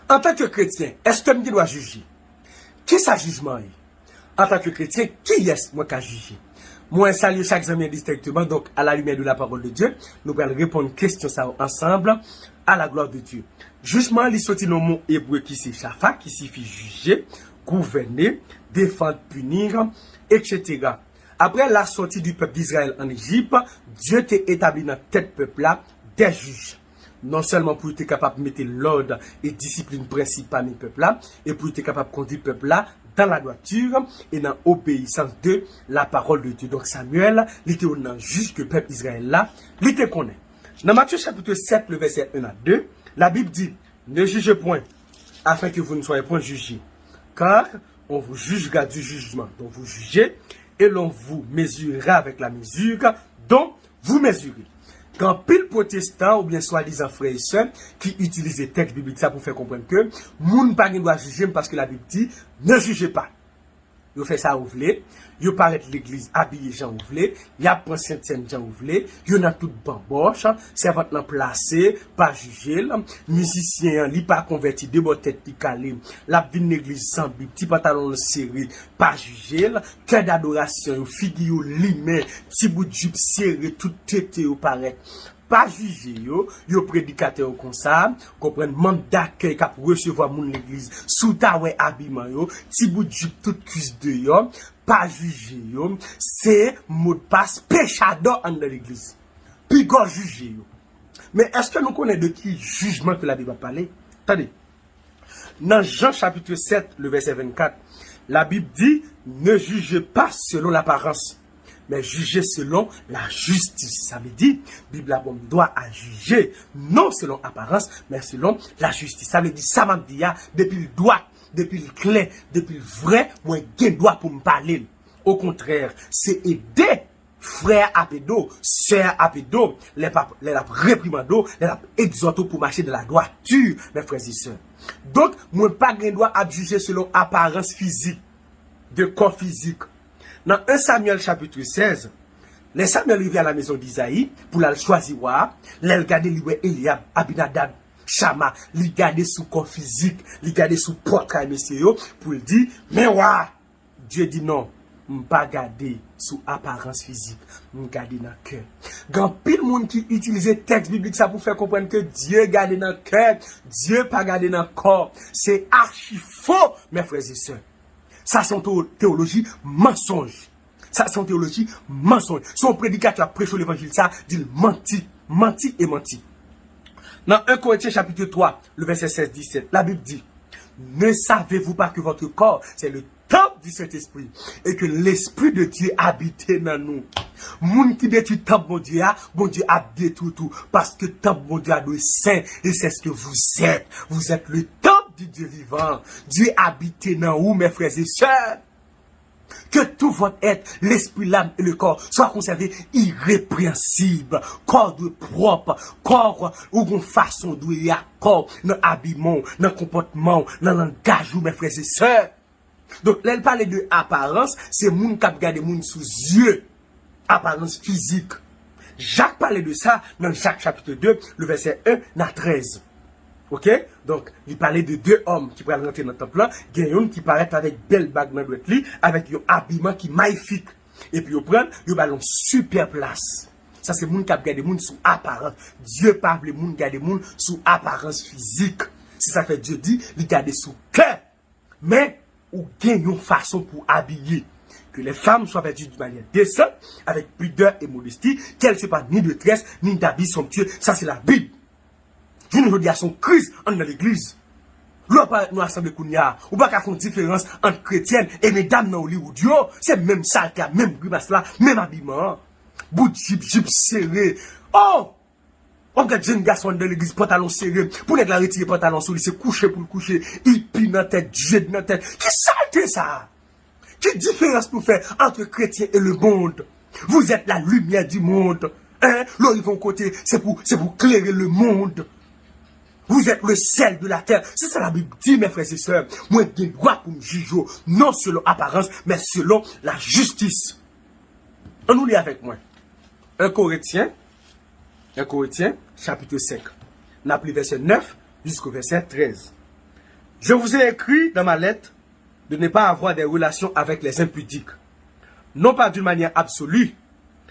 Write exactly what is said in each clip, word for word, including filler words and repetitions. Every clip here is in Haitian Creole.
Antanke kretyen, èske m gen dwa jije? Kisa jijman ye? Antanke kretyen, kiyès mwen ka jije? Mwen salye chak zanmi an distenkteman. Donk, à la lumière de la parole de Dieu, nou pral reponn kesyon sa yo ansanm. À la gloire de Dieu. Jijman, li soti nan mo ebre ki se shafa, ki sifi jije, gouvène, défendre, punir, et cetera. Après la sortie du peuple d'Israël en Égypte, Dieu te établit nan tèt pèp la des juges. Non sèlman pou yo te kapab mete lòd e disiplin, prensip pami pèp la, e pou yo te kapab kondui pèp la dans la droiture et dans l'obéissance de la parole de Dieu. Donk, Samuel, li te youn nan jij ke pèp Izrayèl la, li te konnen. Nan Matthieu chapitre sept, le verset un à deux, la Bible dit, ne jugez point, afin que vous ne soyez point jugés. Car on vous jugera du jugement dont vous jugez, et l'on vous mesurera avec la mesure dont vous mesurez. Gen anpil pwotestan oubyen swadizan frè e sè ki itilize tèks biblik sa pou fè konprann ke moun pa gen dwa jije m paske Labib di, ne jugez pas. Yo fè sa yo vle, yo parèt legliz abiye jan yo vle, y ap pran sentsèn jan yo vle, yo nan tout banbòch, sèvant lan plase, pa jije l, mizisyen an, li pa konvèti, de bò tèt li kale, l ap vin legliz san Bib, ti pantalon l sere, pa jije l, kè dadorasyon yo, figi yo limen, ti bout jip sere, tout tete yo parèt. Pa jije yo, yo predikatè yo konsa, konprann, manm dakèy k ap resevwa moun legliz, si w ta wè abiman yo, ti bout jip tout kwis deyò, pa jije yo, se modpas pechadò anndan legliz. Piga w jije yo. Men èske nou konnen de ki jijman ke Labib ap pale? Tande. Nan Jan chapitre sept, le verset vingt-quatre, Labib di, ne jugez pas selon l'apparence, mais jugez selon la justice. Sa vle di, Bib la ban m dwa a jije, non selon aparans, men selon la justice. Sa vle di, sa m ap di a, depi l dwat, depi l klè, depi l vrè, mwen gen dwa pou m pale l. Okontrè, se ede frè a ap ede w, sè a ap ede w, lè l ap reprimande w, lè l ap egzòte w pou mache dans la droiture, mes frères et sœurs. Donk, mwen pa gen dwa ap jije selon aparans fizik, de kò fizik. Nan un Samyèl chapitre seize, lè Samyèl rive a la maison d'Isaï pou l al chwazi wa a, lè l gade li wè Elyab, Abinadab, Chama, li gade sou kò fizik, li gade sou pòtray mesye yo, pou l di, men wa a. Dye di non, m pa gade sou aparans fizik, m gade nan kè. Gen anpil moun ki itilize tèks biblik sa pou fè konprann ke Dye gade nan kè, Dye pa gade nan kò. Se achi fo, mes frères et sœurs. Sa se yon teo-, teyoloji mansonj. Sa se yon teyoloji mansonj. Se yon predikatè ap preche levanjil sa, di l manti, manti e manti. Nan un Corinthiens chapitre trois, le verset seize dix-sept, Labib di, ne savez-vous pas que votre corps, c'est le temple du Saint-Esprit, et que l'Esprit de Dieu habite nan nou? Moun ki detwi tanp Bondye a, Bondye ap detwi tou, paske tanp Bondye a dwe sen, et c'est ce que vous êtes. Vous êtes le temple du Dieu vivant. Dye abite nan ou, mes frères et sœurs. Que tout votre être, l'esprit, l'âme et le corps, soit conservé irrépréhensible. Kò w dwe pwòp. Kò w, ou gon fason w dwe ye ak kò w, nan abiman w, nan konpòtman w, nan langaj ou, mes frères et sœurs. Donk, lè l pale de aparans, se moun k ap gade moun sou zye. Aparans fizik. Jak pale de sa nan Jak chapitre deux, le verset un à treize. Oke? Donk, li pale de de òm ki pral rantre nan tanp lan. Gen youn ki parèt avèk bèl bag nan dwèt li, avèk yon abiman ki mayifik. Epi yo pran l, yo ba l yon sipè plas. Sa se moun k ap gade moun sou aparans. Dye pa vle moun gade moun sou aparans fizik. Se sa k fè Dye di, li gade sou kè. Men, ou gen yon fason pou abiye. Que les femmes soient vêtues d'une manière décente, avec pudeur et modestie, qu'elles soient pas ni de tresses, ni d'habits somptueux. Sa se Labib. Jounen jodi a se yon kriz anndan legliz. Lè w parèt nan asanble kounye a, ou pa ka fè yon diferans ant kretyèn e medam nan Hollywood yo. Se menm saltè a, menm grimas la, menm abiman an. Bout jip, jip sere. Oh! W ap gad jèn gason anndan legliz, pantalon sere. Pou nèg la retire pantalon sou li, se kouche pou l kouche. Ipi nan tèt, jed nan tèt. Ki salte sa a? Ki diferans nou fè entre chrétien et le monde? Vous êtes la lumière du monde. Hein? Lè w rive yon kote, se pou, se pou klere le monde. Vous êtes le sel de la terre. Se sa Labib di, mes frères et sœurs. Mwen gen dwa pou m jije w, non selon aparans, men selon la jistis. Ann nou li avèk mwen. Un Corinthiens, un Corinthiens, chapitre cinq. N ap li vèsè nèf jisko vèsè trèz. Je vous ai écrit dans ma lettre de ne pas avoir des relations avec les impudiques, non pas d'une manière absolue,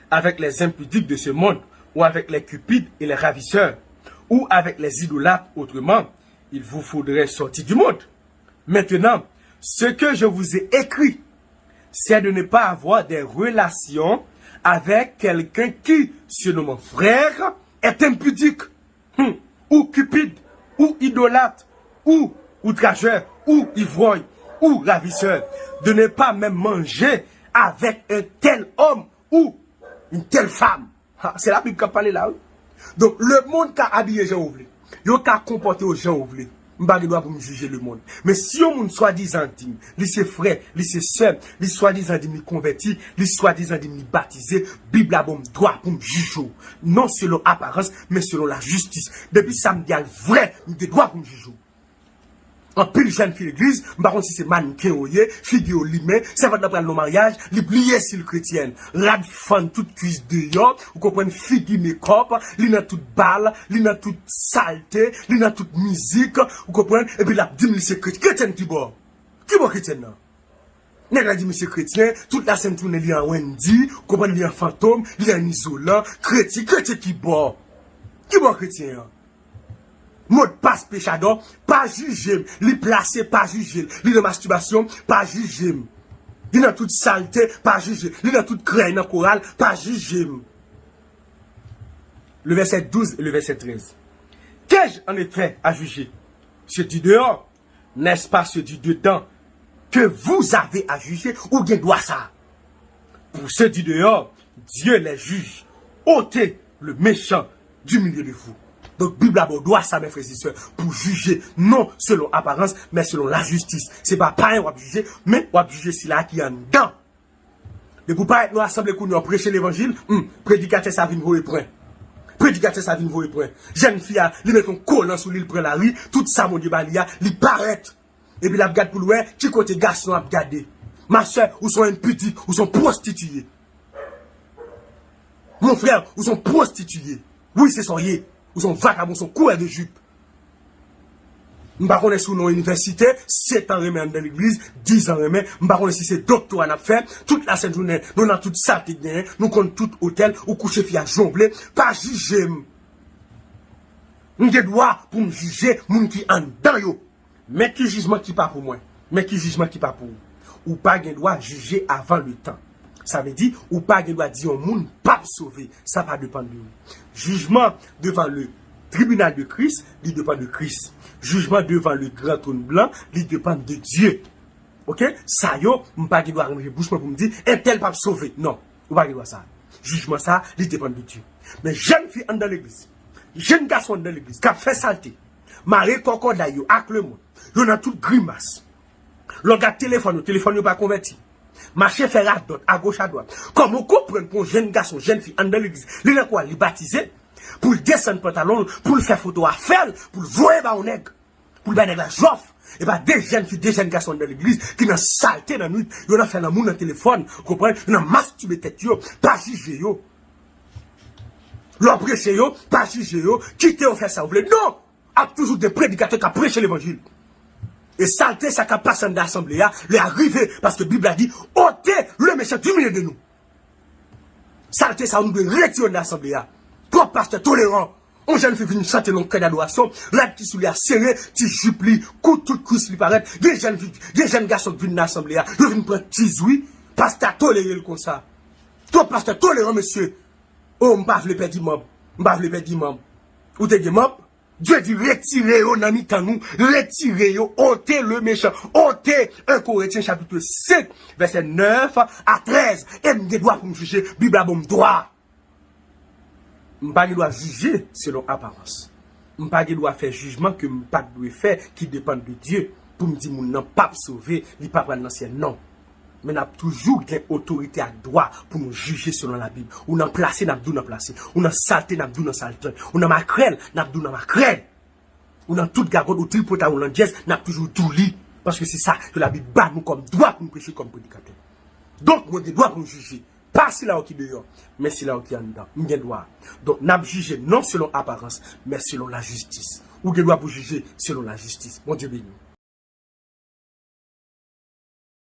avec les impudiques de ce monde, ou avec les cupides et les ravisseurs, ou avec les idolâtres, autrement, il vous faudrait sortir du monde. Maintenant, ce que je vous ai écrit, c'est de ne pas avoir des relations avec quelqu'un qui, se nommant frère, est impudique, hmm, ou cupide, ou idolâtre, ou outrageur, ou ivrogne, ou ravisseur, de ne pas même manger avec un tel homme ou une telle femme. Ha, se Labib k ap pale la, wi. Donk, lemonn ka abiye jan ou vle. Yo ka konpòte yo jan ou vle. M pa gen dwa pou m jije lemonn. Men si yon moun swadizan di m, li se frè, li se sè, li swadizan di m li konvèti, li swadizan di m li batize, Bib la ban m dwa pou m jije w. Non selon aparans, men selon lajistis. Depi sa m di a l vrè, m gen dwa pou m jije w. Anpil jèn fi legliz, m pa konn si se mannken yo ye, figi yo limen, sèvant lan pral nan maryaj, li bliye si l kretyèn. Rad fann tout kwis deyò, ou konprann, figi mekòp, li nan tout bal, li nan tout salte, li nan tout mizik, ou konprann, epi l ap di m li se kret-, kretyèn ki bò? Ki bò kretyèn nan? Nèg la di misye kretyen, tout lasent jounen li an Wendy, ou konprann, li an Fantom, li an Izolan, kretyen, kretyen ki bò? Ki bò kretyen an? Modpas pechadò, pa jije m. Li plase, pa jije l. Li nan mastibasyon, pa jije m. Li nan tout salte, pa jije l. Li nan tout krèy nan koral, pa jije m. Le verset douze et le verset treize. Qu'ai-je en effet à juger? Ceux du dehors, n'est-ce pas ceux du dedans que vous avez à juger? Ou gen dwa sa. Pour ceux du dehors, Dieu les juge. Ôtez le méchant du milieu de vous. Donk, Bib la ba w dwa sa, mes frères et sœurs, pou jije, non selon aparans, men selon lajistis. Se pa payen w ap jije, men w ap jije sila ki anndan. Depi w parèt nan asanble kounye a, w preche levanjil, hmm, predikatè sa vin voye pwen. Predikatè sa vin voye pwen. Jèn fi a, li met yon kolan sou li, l pran lari, tout sa Bondye ba li a, li parèt. Epi l ap gad pou l wè ki kote gason ap gade. Ma sè, ou se yon enpidik, ou se yon pwostitiye. Mon frè, ou se yon pwostitiye. Wi, se sa w ye. Ou se yon vakabon, se yon kourè de jip. M pa konnen si w nan inivèsite, sèt an renmen anndan legliz, diz an renmen, m pa konnen si se doktora n ap fè, tout lasent jounen, nou nan tout sa te genyen, nou konn tout otèl, ou kouche fi a jan w vle, pa jije m. M gen dwa pou m jije moun ki anndan yo. Men ki jijman ki pa pou mwen. Men ki jijman ki pa pou ou. Ou pa gen dwa jije avan letan. Sa vle di, ou pa gen dwa di yon moun p ap sove. Sa pa depann de ou. Jijman devan le tribinal de Kris, li depann de Kris. Jijman devan le gran twòn blan, li depann de Dye. Oke? Sa yo, m pa gen dwa ranje bouch mwen pou m di, entèl p ap sove. Non, ou pa gen dwa sa. Jijman sa, li depann de Dye. Men jèn fi anndan legliz, jèn gason anndan legliz, k ap fè salte, mare kòkòday yo ak lemonn, yo nan tout grimas. Lè w gad telefòn yo, telefòn yo pa konvèti. Mache fè radòt agoch adwat. Kòman w konprann pou yon jèn gason, jèn fi anndan legliz, li nan kwa, li batize, pou l desann pantalon l, pou l fè foto afè l, pou l voye ba yon nèg, pou l bay nèg la jòf? E pa de jèn fi, de jèn gason anndan legliz ki nan salte nan nwit, yo nan fè lanmou nan telefòn, ou konprann, yo nan mastibe tèt yo, pa jije yo. Lè w preche yo, pa jije yo, kite yo fè sa yo vle. Non! Ap toujou gen predikatè k ap preche levanjil. E salte sa k ap pase anndan asanble a, lè a rive, paske Bib la di, ôtez le méchant du milieu de nous. Salte sa yo, nou dwe retire yo anndan asanble a. Twòp pastè toleran. Yon jèn fi vin chante nan kè dadorasyon, rad ki sou li a sere, ti jip li, kout tout kwis li parèt. Gen jèn fi, gen jèn gason k vin nan asanble a, yo vin pran tiz wi. Pastè a tolere l konsa. Twòp pastè toleran, mesye. O, m pa vle pèdi manm. M pa vle pèdi manm. Ou te gen manm? Dye di, retire yo nan mitan nou. Retire yo. Ôtez le méchant. Ôtez un Corinthiens chapitre cinq, verset neuf à treize. E m gen dwa pou m jije. Bib la ban m dwa. M pa gen dwa jije selon aparans. M pa gen dwa fè jijman ke m pa t dwe fè, ki depann de Dye, pou m di moun nan p ap sove, li pa pral nan syèl, non. Men n ap toujou gen otorite ak dwa pou nou jije selon Labib. Ou nan plase, n ap di w nan plase. Ou nan salte, n ap di w nan salte. Ou nan makrèl, n ap di w nan makrèl. Ou nan tout gagòt, ou tripotay, ou landjèz, n ap toujou di w li. Paske se sa ke Labib ba nou kòm dwa pou nou preche kòm predikatè. Donk, mwen gen dwa pou m jije. Pa sila yo ki deyò, men sila yo ki anndan. M gen dwa. Donk, n ap jije non selon aparans, men selon lajistis. Ou gen dwa pou jije selon lajistis. Bondye beni w.